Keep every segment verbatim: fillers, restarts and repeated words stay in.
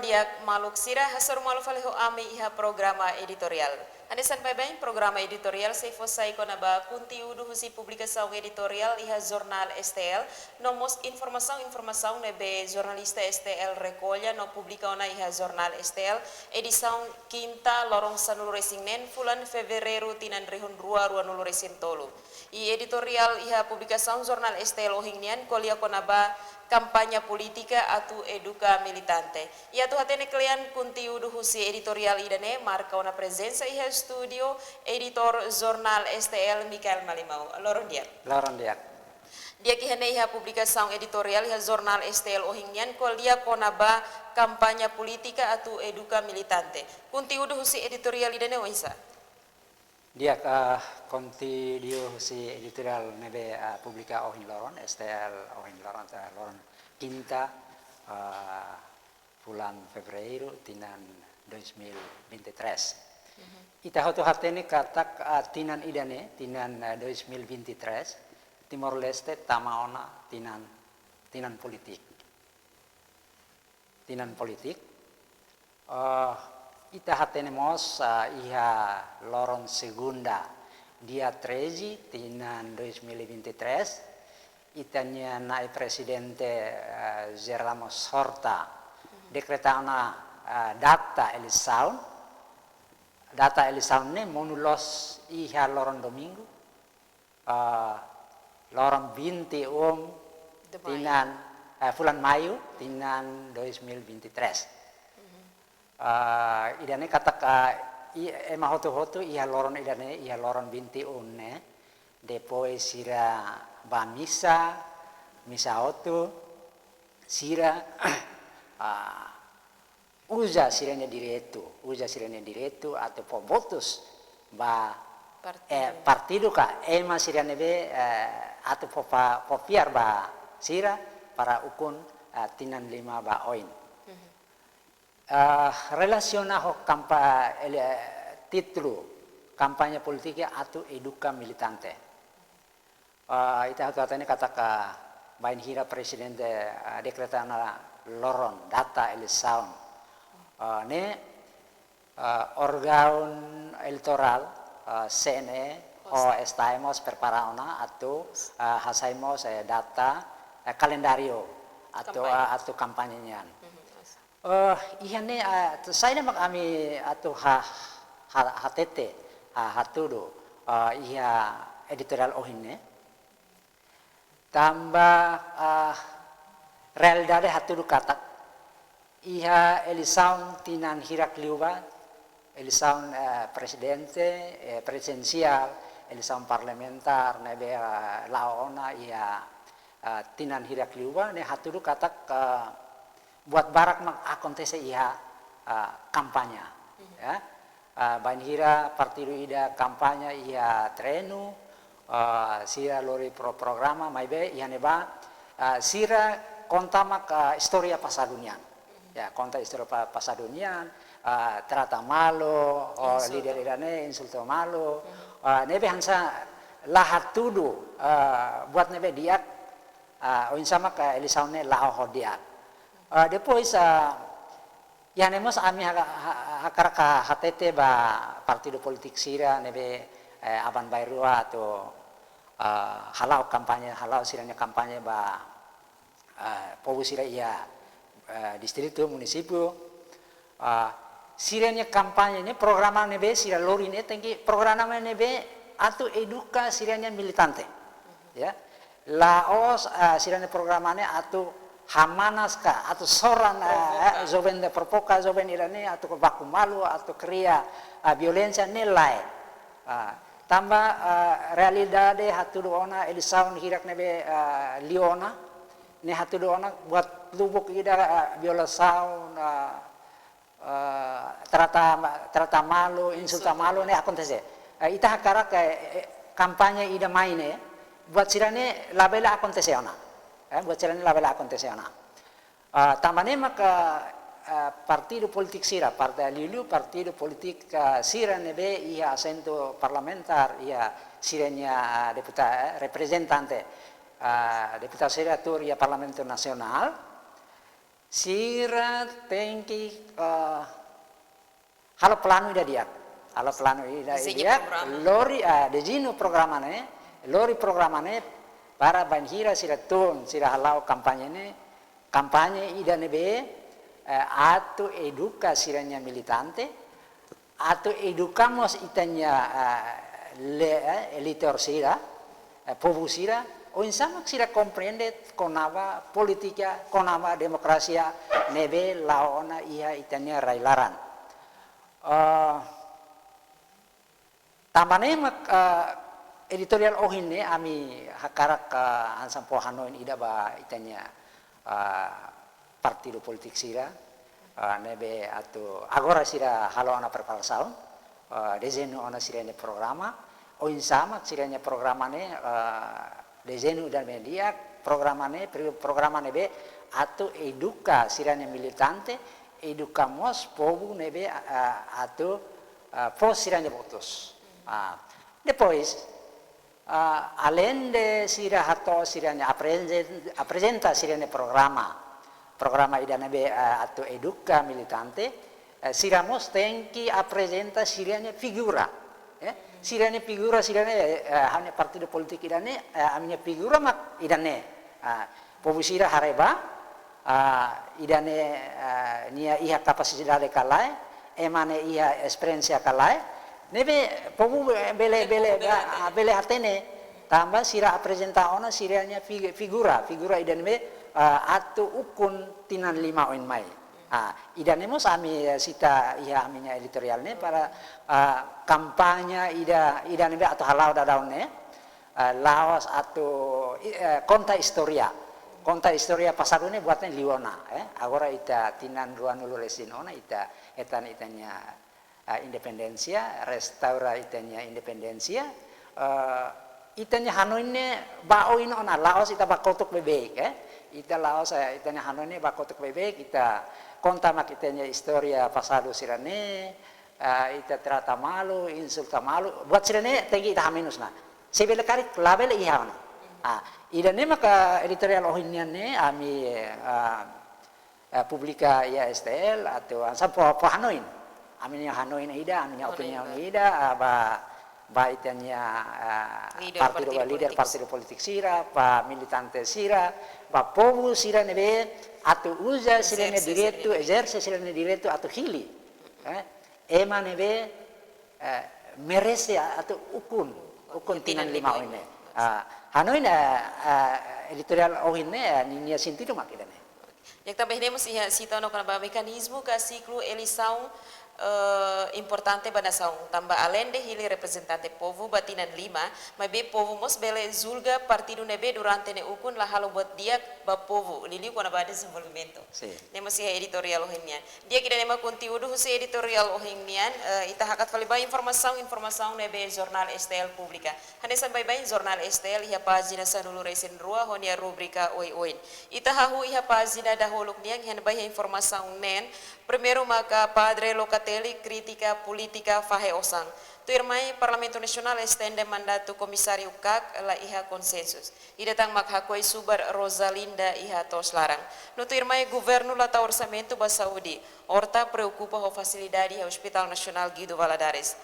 Di'ak maluk sira, hasoru malu fali ho ami iha programa editoriál. Hanesan baibain, programa editoriál sei fó sai kona-ba konteúdu husi publikasaun editoriál iha jornál S T L, no mós informasaun-informasaun ne'ebé jornalista S T L rekolla no publika ona iha jornál S T L, edisaun kinta, loron sanulu-resin-neen, fulan Fevereiru, tinan rihun rua ruanulu-resin-tolu. I editoriál iha publikasaun jornál S T L ohin nian ko'alia kona-ba kampaña polítika atu eduka militante. I atu hatene kle'an konteúdu husi editoriál ida-ne'e, marka ona prezensa iha estúdiu editór jornál S T L, Mikael Malimau. Loron di'ak. Loron di'ak. Di'ak, iha ne'e iha publikasaun editoriál iha jornál S T L ohin nian ko'alia kona-ba kampaña polítika atu eduka militante. Konteúdu husi editoriál ida-ne'e oinsá? Di'ak, ah, konteúdu husi editoriál ne'ebé, ah, publika ohin loron, S T L ohin loron, ah, loron kinta, ah, fulan Fevereiru, tinan dois mil vinte e três. Mhm. Ita hotu hatene katak, ah, tinan ida-ne'e, tinan, ah, dois mil vinte e três, Timor-Leste tama ona tinan, tinan polítik. Tinan polítik. Eh, ita hatene mós, eh, iha loron segunda, dia treze, tinan dois mil e vinte e três, ita-nia na'i prezidente, eh, José Ramos Horta, dekreta ona, eh, data eleisaun. Data eleisaun ne'e monu loos iha loron domingu, ah, loron vinte e um De Maio. Tinan, ah, fulan Maiu, tinan dois mil vinte e três. Mhm. Ah, ida-ne'e katak, ah, i-, ema hotu-hotu iha loron ida-ne'e, iha loron vinte e um ne'e, depois sira bá misa, misa hotu, sira, ah, uza sira-nia direitu, uza sira-nia direitu atu fó votus ba, Partidu. eh, partidu ka ema sira ne'ebé, eh, atu fó pa-, fó fiar ba sira para ukun, eh, tinan lima ba oin. Mhm. Eh, relasiona ho kampa-, ele-, títulu kampaña polítika atu eduka militante. Ah, ita hotu hatene katak bainhira prezidente, ah, dekreta ona loron data eleisaun. Ah, ne'e, ah, órgaun eleitorál, ah, C N E, ho STAE mós prepara ona atu, ah, hasai mós, eh, data, eh, kalendáriu atu, Kampaña. ah, atu kampaña nian. Mhm, yes. Eh, iha ne'e, ah, tu saida mak ami atu ha, ha, hatete, ha, hatudu, ah, iha editoriál ohin ne'e. Tanba, ah, realidade hatudu katak iha eleisaun tinan hirak liubá, eleisaun, eh, prezidente, eh, prezidensiál, eleisaun parlamentár, ne'ebé, eh, la'o ona iha, eh, tinan hirak liubá, ne'e hatudu katak, eh, buat barak mak akontese iha, ah, kampaña, Mhm. ya. Ah, bainhira partidu ida kampaña iha terrenu, ah, sira lori pro-, programa, maibé iha ne'ebá, ah, sira konta mak, ah, istória pasadu nian. Mhm. Ya, konta istória pa-, pasadu nian, ah, trata malu, oh, Insulta. Líder ida-ne'e, insulta malu, Mhm. ah, ne'ebé hanesan la hatudu, ah, buat ne'ebé di'ak, ah, oinsá mak eleisaun ne'e la'o ho di'ak. Ah, depois, ah, iha ne'e mós ami ha-, ha-, hakarak hatete ba partidu polítiku sira ne'ebé, eh, aban-bainrua atu, ah, hala'o kampaña, hala'o sira-nia kampaña ba, ah, povu sira iha, ah, distritu, munisípiu, ah, sira-nia kampaña ne'e, programa ne'ebé sira lori ne'e tenke programa ne'ebé atu eduka sira-nia militante. Ya. La'ós, ah, sira-nia programa ne'e atu hamanas ka, atu soran, ah, Provoka. Joven ne'e provoka, joven ida-ne'e atu baku malu, atu kria, ah, violénsia ne'e lae. Ah, tanba, ah, realidade hatudu ona eleisaun hirak ne'ebé, ah, liu ona, ne'e hatudu ona buat lubuk ida, ah, violasaun, ah, eh, trata, trata malu, insulta Insulta. malu ne'e akontese. Eh, ita hakarak, eh, eh, kampaña ida mai ne'e, buat sira-ne'e labele akontese ona. Eh, buat sira-ne'e labele akontese ona. Eh, tanba ne'e maka, eh, partidu polítiku sira, partai liuliu partidu polítiku, eh, sira ne'ebé iha asentu parlamentár, iha sira-nia, eh, deputa-, eh, reprezentante, eh, deputadu sira tuur iha Parlamentu Nasionál, Sira tenke, eh, halo planu ida di'ak. Halo planu ida di'ak. Dezeña programa. Lori, ah, dezeña programa ne'e, lori programa ne'e para bainhira sira tun, sira hala'o kampaña ne'e, kampaña ida ne'ebé, eh, atu eduka sira-nia militante, atu eduka mós ita-nia, eh, le-, eh, eleitór sira, eh, povu sira, oinsá mak sira komprende kona-ba polítika, kona-ba demokrasia ne'ebé la'o ona iha ita-nia rai-laran. Eh, tanba ne'e mak, eh, editoriál ohin ne'e ami hakarak, eh, hanesan fó hanoin ida ba ita-nia, eh, partidu polítiku sira, eh, ne'ebé atu agora sira halo ona preparasaun, eh, dezeña ona sira-nia programa, oinsá mak sira-nia programa ne'e, eh, dezeña ida ne'ebé di'ak, programa ne'e, pri-, programa ne'ebé atu eduka sira-nia militante, eduka mós povu ne'ebé, eh, atu, eh, fó sira-nia votus. Ah, depois, ah, aleinde sira hato'o sira-nia apresen-, aprezenta sira-nia programa, programa ida ne'ebé, eh, atu eduka militante, eh, sira mós tenke aprezenta sira-nia figura, eh. Sira-nia figura, sira-nia, eh, ha'u-nia partidu polítiku ida-ne'e, eh, ami-nia figura mak ida-ne'e. Ah, povu sira haree ba, ah, ida-ne'e, ah, nia iha kapasidade ka lae, ema ne'e iha esperiénsia ka lae, ne'ebé povu bele, bele, bele, bele, ah, hatene. Bele hatene, tanba sira aprezenta ona sira-nia fig-, figura, figura ida ne'ebé, ah, atu ukun tinan lima oin mai. Ah, ida-ne'e mós ami, eh, sita iha ami-nia editoriál ne'e para, ah, kampaña ida, ida ne'ebé atu hala'o daudaun ne'e, eh, la'ós atu, i-, eh, konta istória. Konta istória pasadu ne'e buat ne'e liu ona, eh. Agora ita tinan ruanulu-resin ona ita hetan ita-nia, eh, independénsia, restaura ita-nia independénsia, eh, ita-nia hanoin ne'e ba oin ona, la'ós ita ba kotuk beibeik, eh. Ita la'ós, eh, ita-nia hanoin ne'e ba kotuk beibeik, ita konta mak ita-nia istória pasadu sira-ne'e, ah, ita trata malu, insulta malu, buat sira-ne'e tenke ita hamenus ona. Se bele karik labele iha ona. Ah, ida-ne'e maka editoriál ohin nian ne'e ami, ah, ah, publika iha S T L atu hanesan fó, fó hanoin. Ami-nia hanoin ida, ami-nia opiniaun ida, ah, ba, ba ita-nia, ah, partidu, ba líder partidu polítiku sira, ba militante sira, ba povu sira ne'ebé atu uza sira-nia direitu, ezerse sira-nia direitu atu hili. Eh, ema ne'ebé, eh, merese a-, atu ukun, ukun tinan lima oin ne'e. Ah, hanoin, eh, eh, editoriál ohin ne'e, eh, ninia sentidu mak ida-ne'e. Yang tambah ne'e mós iha sita ona kona-ba mekanizmu ka siklu eleisaun, eh, importante ba nasaun, tanba aleinde hili reprezentante povu ba tinan lima, maibé povu mós bele julga partidu ne'ebé durante ne'e ukun la halo buat di'ak ba povu, liuliu kona-ba dezenvolvimentu. Sin. Ne'e mós iha editoriál ohin nian. Di'ak, ida-ne'e mak konteúdu husi editoriál ohin nian, eh, ita hakat fali ba informasaun, informasaun ne'ebé jornál S T L publika. Hanesan baibain jornál S T L iha pájina sanulu-resin-rua ho nia rubrika oioin. Ita hahú iha pájina dahuluk nian, hein ba iha informasaun neen, primeiru maka Padre Locatelli kritika polítika fahe osan. Tuirmai Parlamentu Nasionál estende mandatu Komisáriu kak la iha konsensus. Ida tan mak hakoi subar Rosalinda iha to'os laran. No tuirmai governu la tau orsamentu ba saúde. Horta preokupa ho fasilidade iha Hospital Nasionál Guido Valadares.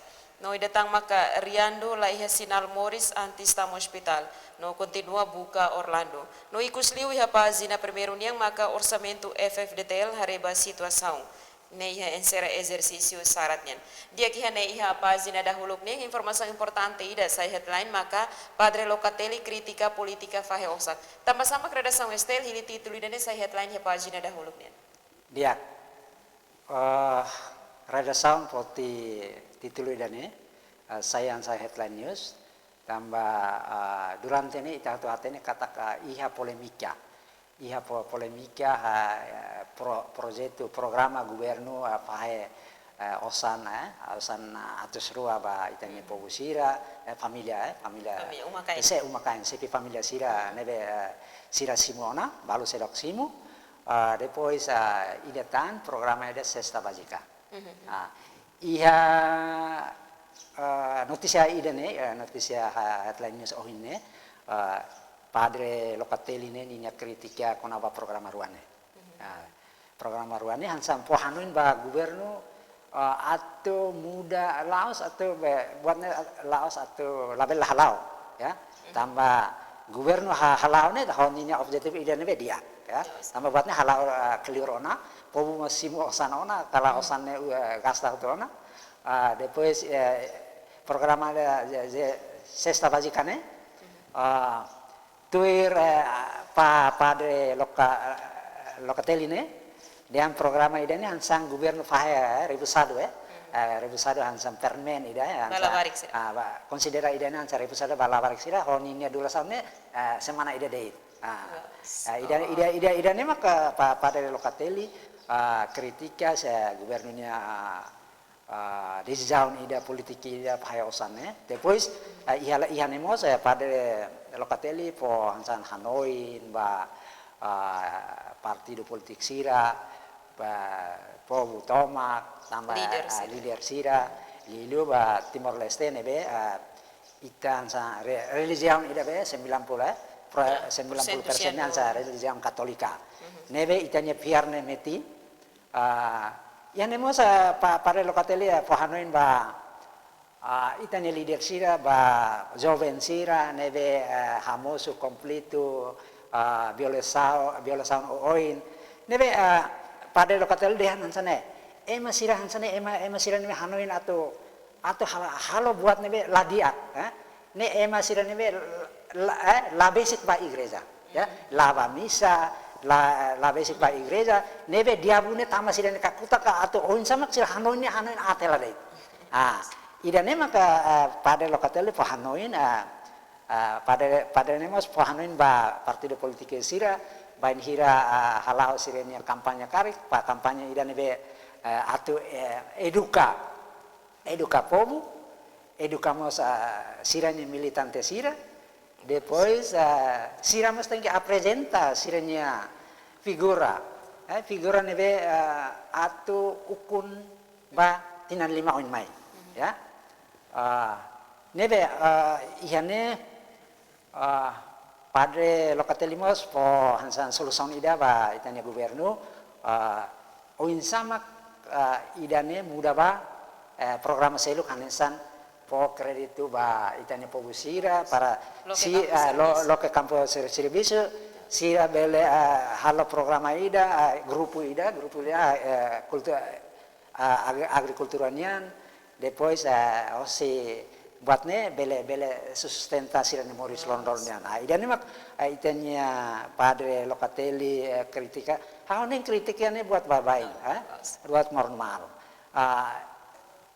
No ida tan maka Riando la iha sinál moris antes tama ospitál. No kontinua buka Orlando. No ikus liu iha pájina primeiru nian maka orsamentu F F D T L haree ba situasaun ne'e iha enserra ezersísiu sarat nian. Di'ak, iha ne'e iha pájina dahuluk ne'e informasaun importante ida sai headline maka Padre Locatelli kritika polítika fahe osan. Tanba sá mak redasaun S T L hili títulu ida-ne'e sai headline iha pájina dahuluk nian? Di'ak. Eh, redasaun foti títulu ida-ne'e, eh, sai hanesan headline news. Tanba, eh, durante ne'e ita atu hatene katak, eh, iha polémika. Iha po-, polémika, ha, eh, pro-, projetu programa governu, eh, fahe, eh, osan, eh, osan, eh, atus rua ba ita-nia povu sira, eh, família, eh, família. Família, uma-kain. Se uma-kain, xefe família sira, ne'ebé, eh, sira simu ona, balu seidauk simu. Ah, depois, ah, ida tan programa ida sesta bázika. Mhm. Ah, iha, ah, notísia ida-ne'e, eh, notísia ha-, headline news ohin ne'e, ah, Padre Locatelli ne'e ninia kritika kona-ba programa rua ne'e. Mhm. Ah, Programa rua ne'e hanesan fó hanoin ba governu, eh, atu muda la'ós atu be, buat ne'e la'ós atu labele hala'o, ya. Tanba governu ha-, hala'o ne'e ho ninia objetivu ida ne'ebé di'ak, ya. Tanba buat ne'e hala'o, eh, kleur ona, povu mós simu osan ona, kala osan ne'e, eh, gasta hotu ona. Ah, depois, eh, programa de, de, de sesta bázika ne'e, ah, tuir, eh, pa, padre Loca-, Locatelli ne'e, dehan programa ida-ne'e hanesan governu fahe, eh, rebuxadu, eh. Eh, rebuxadu hanesan permen ida, eh, hanesan, ba labarik sira. Ah, ba, konsidera ida-ne'e hanesan rebuxadu ba labarik sira, ho ninia durasaun ne'e, eh, semana ida de'it. Ah, ah, ida, ida, ida, ida-ne'e maka pa, padre Locatelli, ah, kritika se governu nia, ah, ah, desizaun ida polítika ida fahe osan ne'e. Depois, eh, iha, iha ne'e mós, eh, padre Locatelli fó hanesan hanoin ba, ah, partidu polítiku sira, ba povu tomak, tanba, líder, ah, sira, líder sira, liuliu ba Timor-Leste ne'ebé, ah, ita hanesan re-, relijiaun ida be sembilan puluh, eh, pro-, sembilan puluh persen ne'e hanesan relijiaun Katólika. Ne'ebé ita-nia fiar ne'e metin, ah, iha ne'e mós, eh, pa, padre Locatelli, eh, fó hanoin ba, ah, ita-nia líder sira, ba joven sira ne'ebé, eh, hamosu konflitu, ah, violasaun, violasaun oioin. Ne'ebé, eh, padre Locatelli dehan hanesan ne'e, ema sira hanesan ne'e, ema, ema sira ne'ebé hanoin atu, atu halo, halo buat ne'ebé la di'ak, eh? Ne'e ema sira ne'ebé la, eh, la besik ba igreja, ya. La ba misa, la, la besik ba igreja, ne'ebé diabu ne'e tama sira-nia kakutak ka atu oinsá mak sira hanoin ne'e hanoin aat hela de'it. Ah, ida-ne'e maka, eh, padre Locatelli fó hanoin, eh, eh, padre, padre ne'e mós fó hanoin ba partidu polítiku sira, bainhira, eh, hala'o sira-nia kampaña karik, ba kampaña ida ne'ebé, eh, atu, eh, eduka, eduka povu, eduka mós, ah, sira-nia militante sira, depois, ah, sira mós tenke aprezenta sira-nia figura, eh, figura ne'ebé, ah, atu ukun ba tinan lima oin mai, ya. Ah, ne'ebé, ah, iha ne'e, ah, padre Locatelli mós fó hanesan solusaun ida ba ita-nia governu, ah, oinsá mak, ah, ida-ne'e muda ba, eh, programa seluk hanesan fó kréditu ba ita-nia povu sira para loke si-, kampu, ah, lo-, servisu, loke kampu ser-, servisu, sira bele, ah, halo programa ida, ah, grupu ida, grupu ida, eh, kultu-, ah, ag-, agrikultura nian, depois, eh, hosi buat ne'e bele, bele sustenta sira-nia moris loron-loron nian. Ah, ida-ne'e mak, eh, ita-nia padre Locatelli, eh, kritika. Ha'u hanoin kritika ne'e buat baibain, eh? Buat normal. Ah,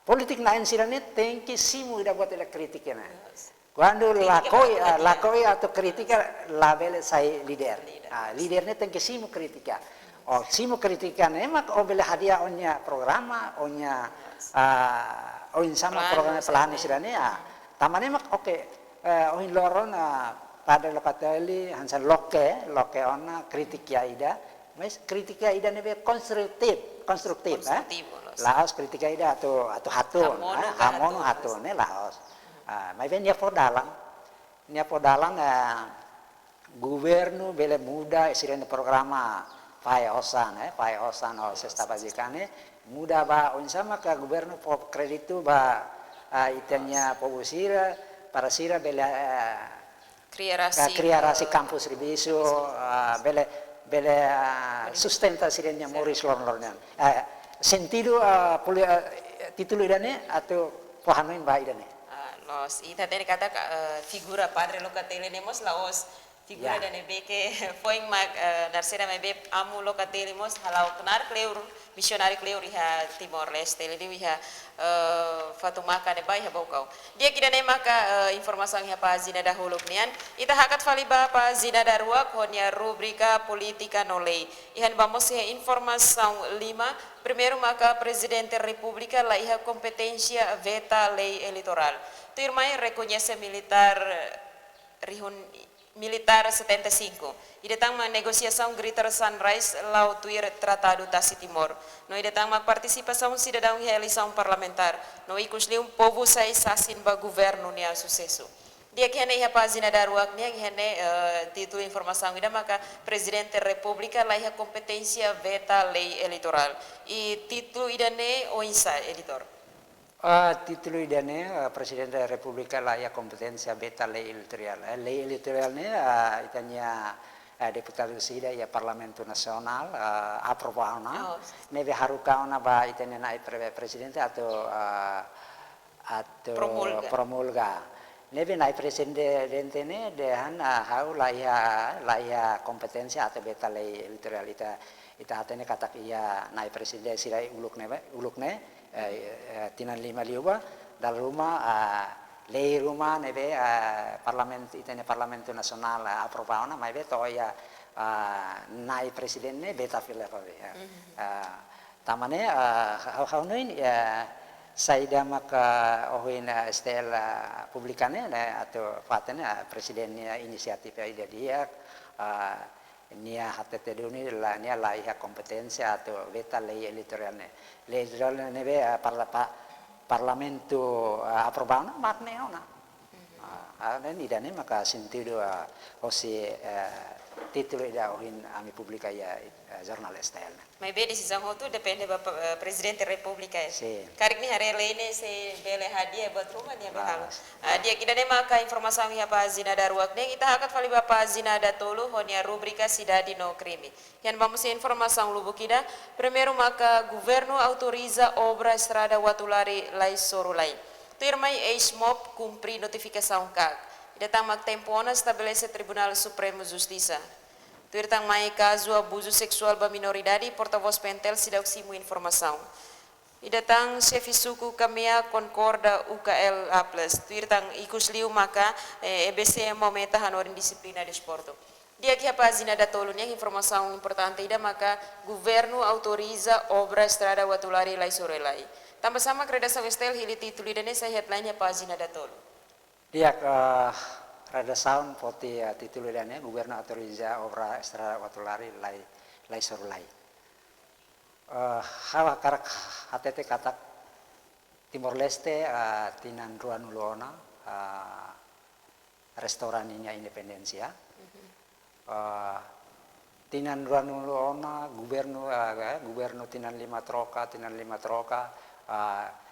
polítiku na'in sira ne'e tenke simu ida buat ida kritika ne'e. Kuandu lakohi, ah, lakohi atu kritika, labele sai líder. Ah, líder ne'e tenke simu kritika. O simu kritika ne'e mak o bele hadi'a ó-nia programa, ó-nia, ah, oinsá mak programa, planu sira-ne'e, ah. Tanba ne'e mak, oke, eh, ohin loron, ah, padre Locatelli hanesan loke, loke ona kritika ida, mas kritika ida ne'ebé konstruktif, konstruktif, eh. La'ós kritika ida atu, atu hatún, hamonu, eh, hamonu, hatún ne'e la'ós. Ah, maibé nia fó dalan. Nia fó dalan, eh, governu bele muda sira-nia programa fahe osan, eh, fahe osan ho sesta bázika ne'e, muda ba oinsá maka governu fó kréditu ba, eh, ita-nia povu sira, para sira bele, eh, kria rasik, kria rasik kampu servisu, eh, bele, bele, eh, sustenta sira-nia moris loron-loron nian. Eh, sentidu, eh, poli-, eh, títulu ida-ne'e atu fó hanoin ba ida-ne'e. Ah, loos, ita hatene katak, eh, figura padre Locatelli ne'e mós la'ós figura ida ne'ebé ke foin mak, eh, narsera maibé amu Locatelli mós hala'o knaar kleur, misionáriu kleur iha Timor-Leste, liuliu iha, eh, Fatumaca ne'ebá iha Baucau. Di'ak, ida-ne'e maka, eh, informasaun iha pájina dahuluk nian. Ita hakat fali ba pájina daruak ho nia rubrika Polítika no Lei. Iha ne'ebá mós iha informasaun lima, primeiru maka Prezidente Repúblika laiha kompeténsia veta lei eleitorál. Tuirmai rekoñese militár rihun, militár setenta e cinco. Ida tan mak negosiasaun Greater Sunrise la'o tuir Tratadu Tasi Timor. No ida tan mak partisipasaun sidadaun iha eleisaun parlamentár. No ikus liu povu sai sasin ba governu nia susesu. Di'ak, iha ne'e iha pájina daruak nian, iha ne'e, eh, títulu informasaun ida maka Prezidente Repúblika laiha kompeténsia veta lei eleitorál. I títulu ida-ne'e oinsá, editór? Ah, títulu ida-ne'e, ah, Prezidente Repúblika laiha kompeténsia veta lei eleitorál. Eh, lei eleitorál ne'e, ah, ita-nia, eh, deputadu sira iha Parlamentu Nasionál, ah, aprova ona. Oh. Ne'ebé haruka ona ba ita-nia Nai Pre-, Prezidente atu, ah, atu promulga. Promulga. Ne'ebé Nai Prezidente ne'e dehan, ah, ha'u laiha, laiha kompeténsia atu veta lei eleitorál. Ita, ita hatene katak iha Nai Prezidente sira uluk ne'e, uluk ne'e, eh, eh, tinan lima liubá, dala ruma, ah, lei ruma ne'ebé, ah, Parlamentu, ita-nia Parlamentu Nasionál, ah, aprova ona, maibé to'o iha, ah, Nai Prezidente ne'e veta fila fali, ya. Mhm. Ah, tanba ne'e, ah, ha'u, ha'u hanoin, ya, saida maka ohin, ah, S T L, ah, publika ne'e, ne'e, atu fatin, ah, Prezidente nia inisiativa ida di'ak, ah, nia hatete duni la, nia laiha kompeténsia atu veta lei eleitorál ne'e. Lei eleitorál ne'ebé, ah, parla-, pa-, Parlamentu, ah, aprova ona, mak ne'e ona. Mhm. Ah, ah, ne'e ida-ne'e maka sentidu, ah, hosi, eh, títulu ida ohin ami publika iha, eh, jornál S T L. Maibé desizaun hotu depende ba, eh, Prezidente Repúblika, eh. Sin. Karik nia haree lei ne'e sei bele hadi'a buat ruma nia bele halo. Loos. Ah, di'ak, ida-ne'e maka informasaun iha pájina daruak nian, ita hakat fali ba pájina datolu ho nia rubrika Sidade no Krime. Iha ne'ebá mós iha informasaun lubuk ida, primeiru maka governu autoriza obra estrada Uatulari Laisoru Lai. Tuirmai eis-MOP kumpre notifikasaun KAK. Ida tan mak tempu ona estabelese Tribunál Supremu Justisa. Tuir tan mai kazu abuzu seksuál ba minoridade, portavós PNTL seidauk simu informasaun. Ida tan xefe suku Kamea konkorda U K L A plus. Tuir tan ikus liu maka, eh, E B C M meta hanorin dixiplina desportu. Di'ak, iha pájina datolu nian informasaun importante ida maka governu autoriza obra estrada Uatulari Laisoru Lai. Tanba sá mak redasaun S T L hili títulu ida-ne'e sai headline iha pájina datolu? Di'ak, eh, redasaun foti, eh, títulu ida-ne'e, governu autoriza obra estrada Uatulari Lai, Laisoru Lai. Eh, ha'u hakarak hatete katak Timor-Leste, eh, tinan ruanulu ona, eh, restaura ninia independénsia. Mhm. Eh, tinan ruanulu ona, governu, eh, governu tinan lima troka, tinan lima troka, eh,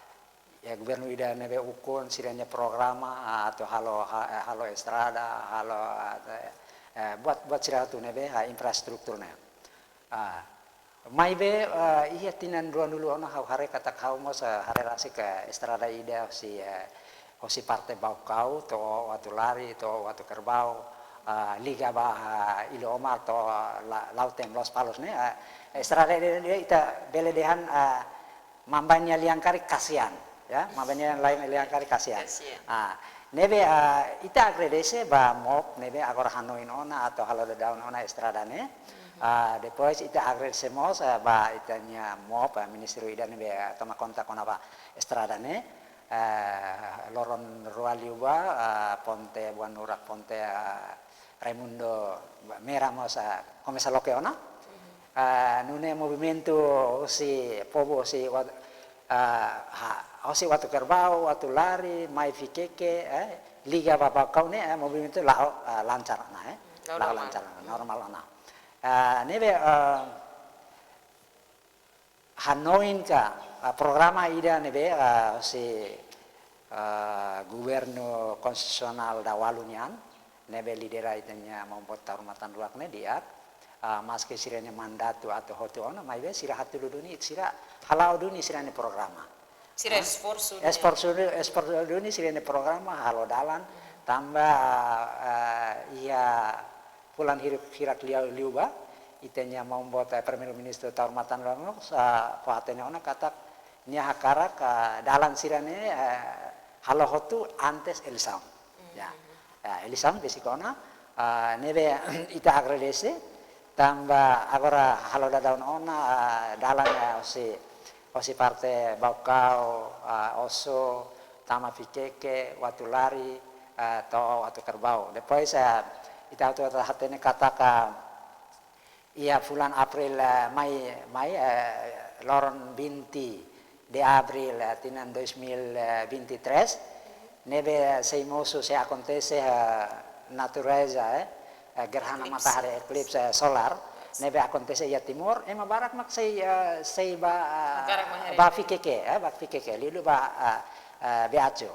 ya, governu ida ne'ebé ukun sira-nia programa, ah, atu halo, ha-, eh, halo estrada, halo, ah, eh, eh, buat, buat sira hotu ne'ebé, ah, infraestrutura ne'e. Ah, maibé, eh, iha tinan ruanulu ona ha'u haree katak ha'u mós, eh, haree rasik estrada ida hosi, eh, hosi parte Baucau to'o Uatulari, to'o Uatukerbau, ah, liga ba, ah, Iliomar to'o, ah, La-, Lautém, Lospalos ne'e, ah, estrada ida, ida ita bele dehan, ah, Mamba nia lian karik kasian, ya, Mamba nia lian, lian karik kasian. Kasian. Ah, ne'ebé, ah, ita agradese ba MOP ne'ebé agora hanoin ona atu halo daudaun ona estrada ne'e. Mhm. Ah, depois ita agradese mós, ah, ba ita-nia MOP, ah, ministériu ida ne'ebé, ah, toma konta kona-ba estrada ne'e. Ah, loron rua liubá, ah, ponte Buanurak, ponte, ah, Raimundo Mera mós, ah, komesa loke ona. Mhm. Ah, nune'e movimentu hosi povu hosi Uat-, ah, ha, hosi Uatukerbau, Uatulari, mai Viqueque, eh, liga ba Baucau ne'e, eh, movimentu la'o, ah, lancar ona, eh. La'o normal. La'o lancar ona, mhm, normal ona. Ah, ne'ebé, ah, hanoin ka, ah, programa ida ne'ebé, ah, hosi, ah, governu konstitusionál dahuluk nian, ne'ebé lidera ita-nia maun boot Taur Matan Ruak ne'e di'ak, ah, maski sira-nia mandatu atu hotu ona, maibé sira hatudu duni, sira hala'o duni sira-nia programa. Sira, ah, esforsu duni. Esforsu du-, esforsu duni sira-nia programa, halo dalan, tanba, ah, iha fulan hirak, hirak liu, liubá, ita-nia maun boot, eh, Primeiru-Ministru Taur Matan Ruak, ah, fó-hatene ona katak nia hakarak, ah, dalan sira-ne'e, eh, halo hotu antes eleisaun. Ya. Mhm. Ya, eleisaun besik ona, ah, ne'ebé ita agradese, tanba agora halo daudaun ona, ah, dalan, ah, hosi, hosi parte Baucau, ah, Oso, tama Viqueque, Uatulari, eh, to'o Uatukerbau. Depois, eh, ita hotu atu hatene katak, eh, iha fulan Abril, eh, mai, mai, eh, loron vinte de Abril, eh, tinan dois mil e vinte e três, ne'ebé sei mosu, sei akontese, eh, natureza, eh, eh, gerhana matahari, eclipse, eh, solar, ne'ebé akontese iha Timor, ema barak mak sei, eh, sei bá, eh, bá VKK, eh, bá VKK, liuliu bá, eh, eh, Beacu.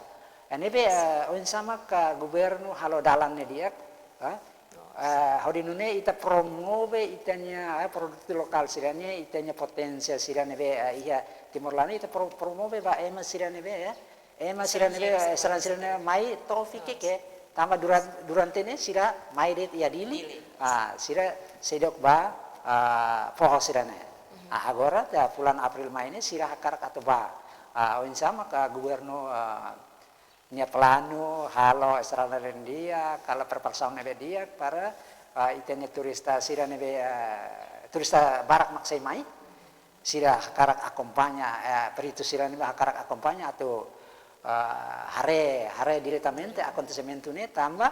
Eh, ne'ebé, eh, oinsá mak governu halo dalan ne'e di'ak, eh, eh, hodi nune'e ita promove ita-nia, eh, produtu lokál sira-ne'e, ita-nia poténsia sira ne'ebé, eh, iha Timor laran ne'e ita pro-, promove ba ema sira ne'ebé, eh, ema sira ne'ebé, eh, estrangeiru sira ne'e mai to'o VKK, tanba duran-, durante ne'e sira mai de'it iha Dili. Ah, sira seidauk bá, ah, foho sira-ne'e. Ah, agora, iha fulan Abríl mai ne'e sira hakarak atu bá. Ah, oinsá mak governu, ah, nia planu halo estrada ne'e di'ak, halo preparasaun ne'ebé di'ak para, ah, ita-nia turista sira ne'ebé, ah, turista barak mak sei mai. Sira hakarak akompaña, eh, peritu sira ne'ebé hakarak akompaña atu, eh, haree, haree diretamente akontesimentu ne'e tanba,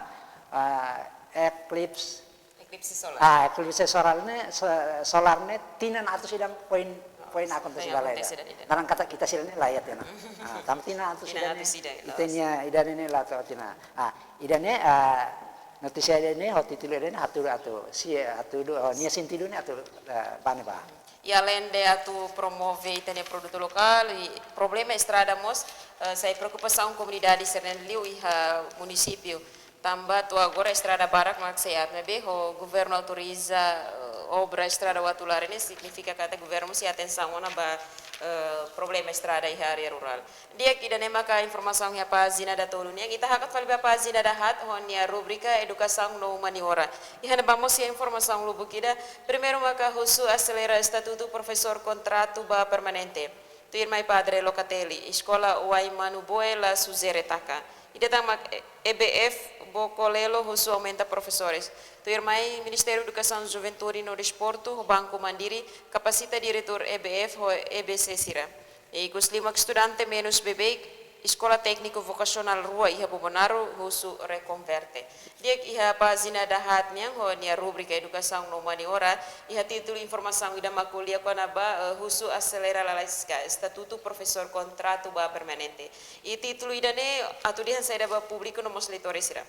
eh, eclipse, eclipse solar. Ah, eclipse solar ne'e, so-, solar ne'e tinan atus ida foin, foin akontese, foin bala ida. Akontese ida-ne'e. Naran katak ita sira ne'e la iha tiha ona. Ah, tanba tinan atus ida ne'e. Tinan atus ida ne'e, loos. Ita-nia ida-ne'e ne'e la to'o tiha ona. Ah, ida-ne'e, ah, notísia ida-ne'e ho títulu ida-ne'e hatudu atu, si, hatudu, oh, nia sentidu ne'e atu, eh, ba ne'ebá. I aleinde atu promove ita-nia produtu lokál, i problema estrada mós, eh, sai preokupasaun komunidade sira-nia liu iha munisípiu. Tanba to'o agora estrada barak mak sei aat, maibé ho governu autoriza, eh, obra estrada Uatulari ne'e signifika katak governu sei atensaun ona ba, eh, problema estrada iha área rurál. Di'ak, ida-ne'e maka informasaun iha pájina datolu nian. Ita hakat fali ba pájina dahaat ho nia rubrika Edukasaun no Umaniora. Iha ne'ebá mós iha informasaun lubuk ida. Primeiru maka husu aselera estatutu profesór kontratu ba permanente. Tuirmai Padre Locatelli, Eskola Wai Manu Boe la sujere taka. Ida tan mak E B F Bokolelo husu aumenta profesores. Tuirmai Ministériu Edukasaun, Juventude no Desportu, Banku Mandiri kapasita diretór E B F ho E B C sira. Ikus liu mak estudante menus beibeik, Eskola Tékniku Vokasionál rua iha Bobonaro husu rekonverte. Di'ak, iha pájina dahaat nian ho nia rubrika Edukasaun no Umaniora, iha títulu informasaun ida mak ko'alia kona-ba, eh, husu aselera lalais ka estatutu profesór kontratu ba permanente. I títulu ida-ne'e atu dehan saida ba públiku no mós leitór sira?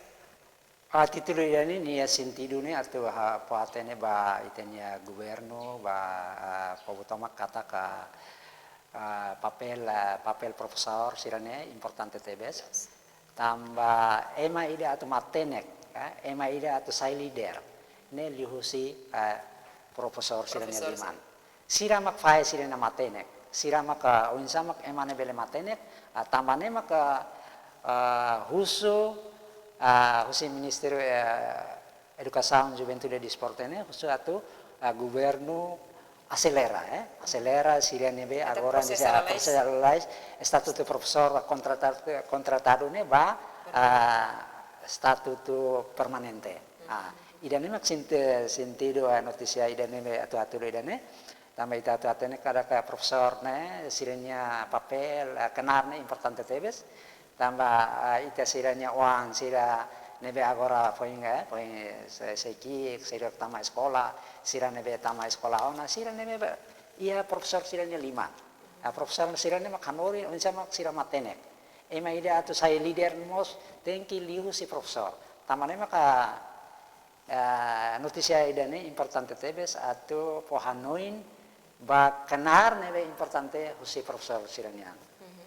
Ah, títulu ida-ne'e nia sentidu ne'e atu ha, fó-hatene ba ita-nia governu, ba, ah, povu tomak katak, ah, papél, ah, papél profesór sira-ne'e importante tebes. Tanba ema ida atu matenek, eh, ema ida atu sai líder, ne'e liuhusi, eh, profesór sira-nia liman. Sira mak fahe sira-nia matenek. Sira mak, eh, oinsá mak ema ne'e bele matenek, ah, tanba ne'e mak, eh, husu, ah, husi Ministériu, eh, Edukasaun, Juventude, Desportu ne'e, husu atu, eh, governu aselera, eh, aselera sira ne'ebé agora prosesu lalais, estatutu profesór kontratadu, kontratadu ne'e ba, ah, estatutu permanente. Ah, ida-ne'e mak sente-, sentidu, eh, notísia ida-ne'e, atu-atu ida-ne'e. Tanba ita atu hatene katak profesór ne'e, sira-nia papél, eh, knaar ne'e importante tebes. Tanba, eh, ita sira-nia oan sira ne'ebé agora foin, eh, foin sei, sei ki'ik, sira tama eskola, sira ne'ebé tama eskola ona, sira ne'ebé iha profesór sira-nia liman. Ah, profesór sira-ne'e mak hanorin oinsá mak sira matenek. Ema ida atu sai líder mós tenke liuhusi profesór. Tanba ne'e maka, eh, notísia ida-ne'e importante tebes atu fó hanoin ba knaar ne'ebé importante husi profesór sira-nian. Mhm.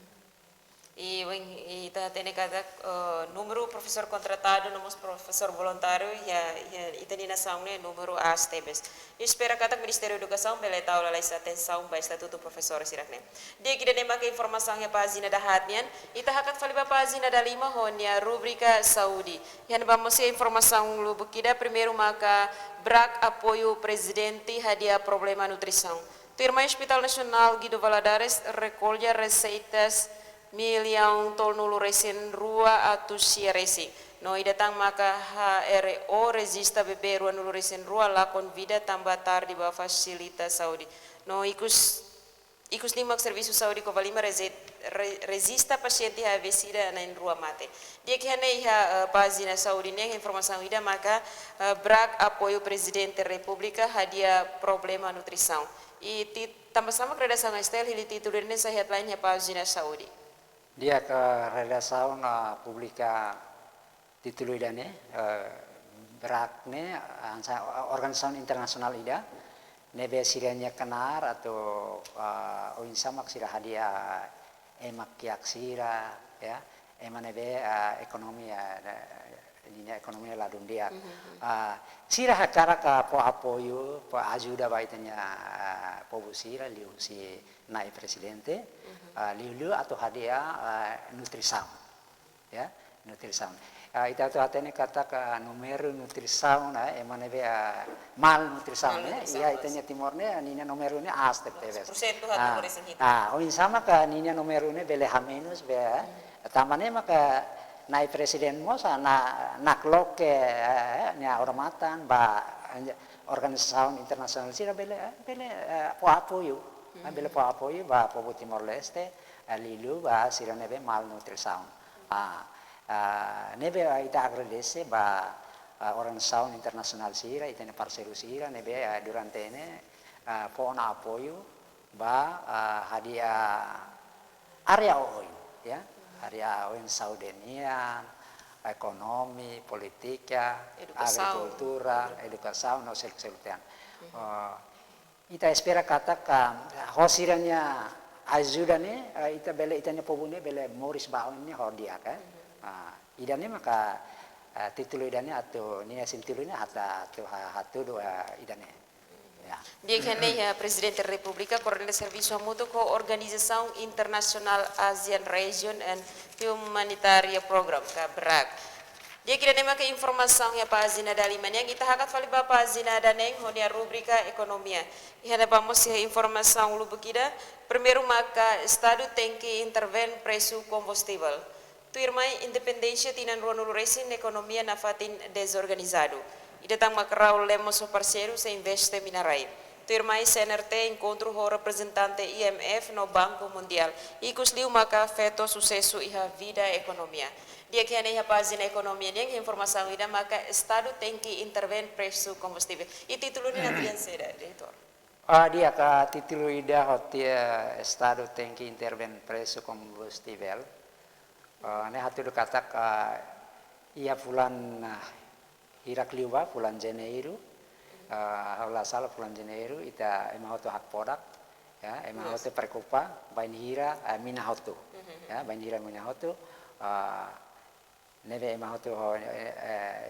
I, wen, ita hatene katak, eh, númeru profesór kontratadu no mós profesór voluntáriu iha, iha ita-nia nasaun ne'e númeru aas tebes. I espera katak Ministériu Edukasaun bele tau lalais atensaun ba estatutu profesór sira-ne'e. Di'ak, ida-ne'e maka informasaun iha pájina dahaat nian. Ita hakat fali ba pájina dalima ho nia rubrika Saúde. Iha ne'ebá mós iha informasaun lubuk ida, primeiru maka BRAC apoiu Prezidente hadi'a problema nutrisaun. Tuirmai Hospital Nasionál Guido Valadares rekolla reseitas millaun tolunulu resin rua atus sia resin. No ida tan maka H R O rejista bebé ruanulu resin rua lakon vida tanba tarde ba fasilita saúde. No ikus Ikus liu mak servisu saúde Covalima reze-, re-, rejista pasiente H I V sida na'in rua mate. Di'ak, iha ne'e iha, eh, pájina saúde nian informasaun ida maka, eh, BRAC apoiu Prezidente Repúblika hadi'a problema nutrisaun. I ti-, tanba sá mak redasaun STL hili títulu ne'e sai headline iha pájina saúde? Di'ak, redasaun públika títulu ida-ne'e, eh, BRAC ne'e, ah, sa-, organizasaun internasionál ida, ne'ebé sira-nia knaar atu, ah, oinsá mak sira hadi'a ema kiak sira, ya, ema ne'ebé, ah, ekonomia, eh, ninia ekonomia ladún di'ak. Mhm. Ah, sira hakarak fó apoiu, fó ajuda ba ita-nia, ah, povu sira, liuhusi Na'i Prezidente, ah, liuliu atu hadi'a, ah, nutrisaun. Ya, nutrisaun. Ah, ita atu hatene katak, ah, númeru nutrisaun, ah, ema ne'ebé, ah, malnutrisaun, ya. Malnutrisaun, ya, ita-nia Timor ne'e, ninia númeru ne'e aas tebes. Persentu hatu Ah, por ese hitu. Ah, oinsá mak ninia númeru ne'e bele hamenus, be, eh. Tanba ne'e maka Na'i Prezidente mós, ah, na, nakloke, eh, nia odamatan ba, eh, organizasaun internasionál sira bele, eh, bele, eh, fó apoiu. Ah, bele fó apoiu ba povu Timor-Leste, eh, liuliu ba sira ne'ebé malnutrisaun. Ah, ah, ne'ebé, ah, ita agradese ba, ah, organizasaun internasionál sira, ita-nia parseiru sira, ne'ebé, ah, durante ne'e, ah, fó ona apoiu ba, ah, hadi'a área oioin, ya. Área oioin saúde nian, ekonomi, polítika, Edukasaun. Agrikultura, edukasaun, no seluk-seluk tan. Mhm. Ah, ita espera katak, ah, ho sira-nia ajuda ne'e, ah, ita bele, ita-nia povu ne'e bele moris ba oin ne'e ho di'ak, eh. Mhm. Ah, ida-ne'e maka, ah, títulu ida-ne'e atu, ninia sentidu ne'e hata, atu ha-, hatudu, ah, ida-ne'e. Ya. Di'ak, iha ne'e iha Prezidente Repúblika koordena servisu hamutuk ho Organizasaun Internasionál ASEAN Region and Humanitarian Program, ka BRAC. Di'ak, ida-ne'e maka informasaun iha pájina dalima nian, ita hakat fali ba pájina daneen ho nia rubrika ekonomia. Iha ne'ebá mós iha informasaun lubuk ida, primeiru maka Estadu tenke intervén presu kombustivel. Tuirmai independénsia tinan ruanulu resin, ekonomia nafatin dezorganizadu. Ida tan mak Raul Lemos ho parseiru sei investe mina-rai. Tuirmai C N R T enkontru ho reprezentante I M F no Banku Mundiál. Ikusliu maka feto susesu iha vida ekonomia. Di'ak, iha ne'e iha pájina ekonomia nian informasaun ida maka Estadu tenke intervén presu kombustivel. I títulu ne'e nia tiha saida, Diretór? Ah, di'ak, títulu ida hotu, eh, Estadu tenke intervén presu kombustivel. Ah, ne'e hatudu katak, ah, iha fulan, ah, hirak liubá, fulan Janeiru, ah, ha'u la sala fulan Janeiru, ita ema hotu hakfodak, ya, ema Yes. hotu preokupa, bainhira, ah, mina hotu. Mhm. Ya, bainhira mina hotu, ah, ne'ebé ema hotu ho, eh,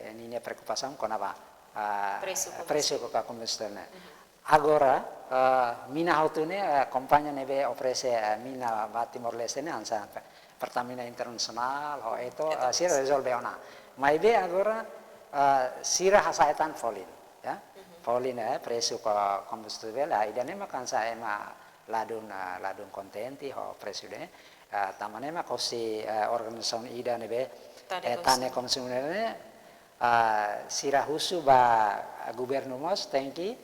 eh, ninia preokupasaun kona-ba, ah, Presu kombustivel. presu kombustivel ne'e. Mhm. Agora, ah, mina hotu ne'e, ah, kompañia ne'ebé oferese, ah, mina ba Timor-Leste ne'e hanesan Pe-, Pertamina Internasionál, ho Eto, Eto ah, sira Gas. rezolve ona. Maibé agora, ah, sira hasa'e tan folin, ya. Mhm. Folin, eh, presu ko-, kombustivel, ah, ida-ne'e mak hanesan ema ladún, ah, ladún kontente ho presu ne'e. Ah, tanba ne'e mak hosi, ah, organizasaun ida ne'ebé, Tane eh, tane konsumidór. konsumidór ne'e, ah, sira husu ba, ah, governu mós tenke,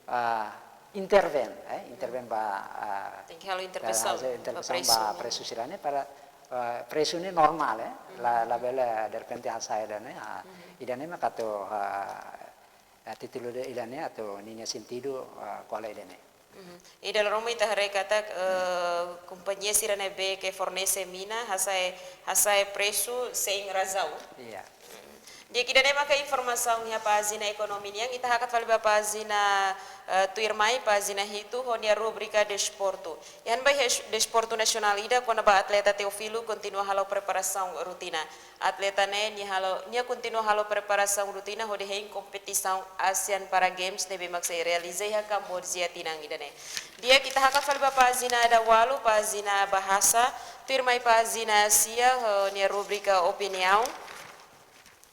ah, intervén, eh, intervén ba, ah, Tenke halo intervensaun, halo intervensaun ba presu. ba presu sira-ne'e para, ah, presu ne'e normál, eh. La, Mhm. labele derrepente hasa'e ida-ne'e, ah, Mhm. ida-ne'e mak atu, ah, eh, títulu ida-ne'e atu ninia sentidu, ah, ko'alia ida-ne'e. Mhm. I dala ruma ita haree katak, eh, kompañia sira ne'ebé ke fornese mina hasa'e, hasa'e presu sein razaun. Iya. Di'ak, ida-ne'e maka informasaun iha pájina ekonomia nian, ita hakat fali ba pájina, eh, tuirmai, pájina hitu, ho nia rubrika desportu. Iha ne'ebá iha desportu nasionál ida kona-ba atleta Teófilo kontinua halo preparasaun rutina. Atleta ne'e nia halo, nia kontinua halo preparasaun rutina hodi hein kompetisaun Asian Para Games ne'ebé mak sei realiza iha Kamboja tinan ida-ne'e. Di'ak, ita hakat fali ba pájina dawalu, pájina bahasa, tuirmai pájina sia, ho nia rubrika opiniaun.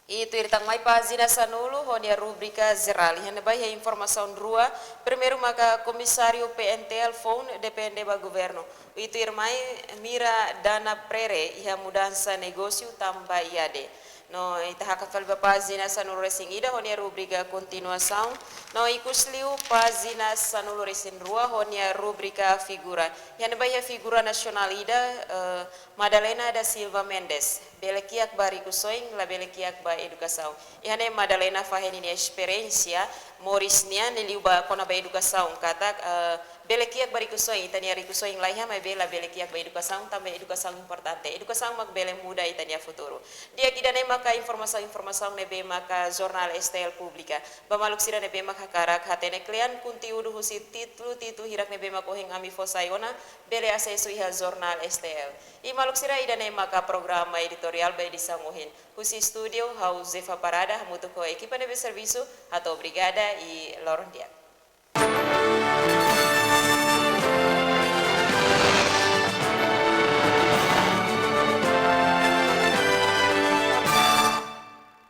I tuir tan mai pájina sanulu, ho nia rubrika jerál. Iha ne'ebá iha informasaun rua, primeiru maka Komisáriu P N T L foun depende ba governu. I tuirmai Mira Dana Prere iha mudansa negósiu tanba IAD. No, ita hakat fali ba pájina sanulu resin ida ho nia rubrika kontinuasaun. No, ikusliu pájina sanulu resin rua ho nia rubrika figura. Iha ne'ebá iha figura nasionál ida, eh, Madalena da Silva Mendes. Bele kiak ba rikusoin, labele kiak ba edukasaun. Iha ne'e Madalena fahe ninia esperiénsia moris nian liuliu ba kona-ba edukasaun katak, eh, Bele kiak ba rikusoin, ita-nia rikusoin laiha, maibé labele kiak ba edukasaun, tanba edukasaun importante. Edukasaun mak bele muda ita-nia futuru. Di'ak, ida-ne'e maka informasaun-informasaun ne'ebé maka Jornál S T L publika. Ba maluk sira ne'ebé mak hakarak hatene kle'an konteúdu husi títulu-títulu hirak ne'ebé mak ohin ami fó sai ona, bele asesu iha Jornál S T L. I maluk sira, ida-ne'e maka programa editoriál ba edisaun ohin. Husi estúdiu, ha'u Zefa Parada, hamutuk ho ekipa ne'ebé servisu, hato'o obrigada i loron di'ak.